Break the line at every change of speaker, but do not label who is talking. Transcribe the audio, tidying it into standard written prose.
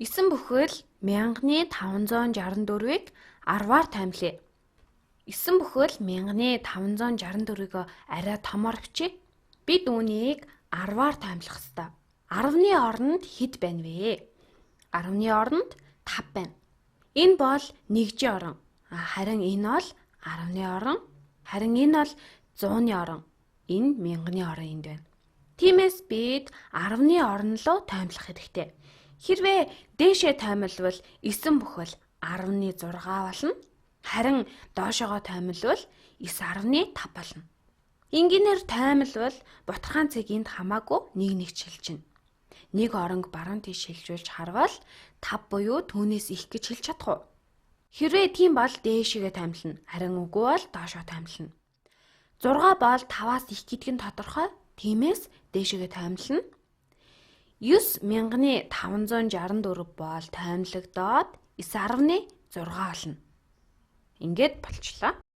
9 бүхэл 1564-ийг 10-аар тоймлъё. 9 бүхэл 1564-ийг арай томоор бичье. Бид үүнийг 10-аар тоймлох ёстой. 10-ны оронд хэд байна вэ? 10-ны оронд 5 байна. Энэ бол нэгжийн орон. Харин энэ бол 10-ны орон. Харин энэ бол 100-ны орон. Энэ 1000-ны орон энд байна. Тиймээс бид 10-ны орон руу тоймлох хэрэгтэй. Хэрвээ дээшээ тоймлвол 9 бүхэл 10-ны 6 болно. Харин доошоогоо тоймлвол 9.5 болно. Энгийнээр тоймлвол бутархаан цэг энд хамаагүй нэг нэг шилжинэ. Нэг оронг баруун тийш шилжүүлж харвал 5 буюу түүнээс их гэж хэлж чадах уу? Хэрвээ тийм бол дээшээгээ тоймлоно. Харин үгүй бол доошоо тоймлоно. 6 бол 5-аас их гэдэг нь тодорхой. Тиймээс дээшээгээ тоймлоно. 9564 бол тоймлогдоод 9.6 болно. Ингээд болчлоо.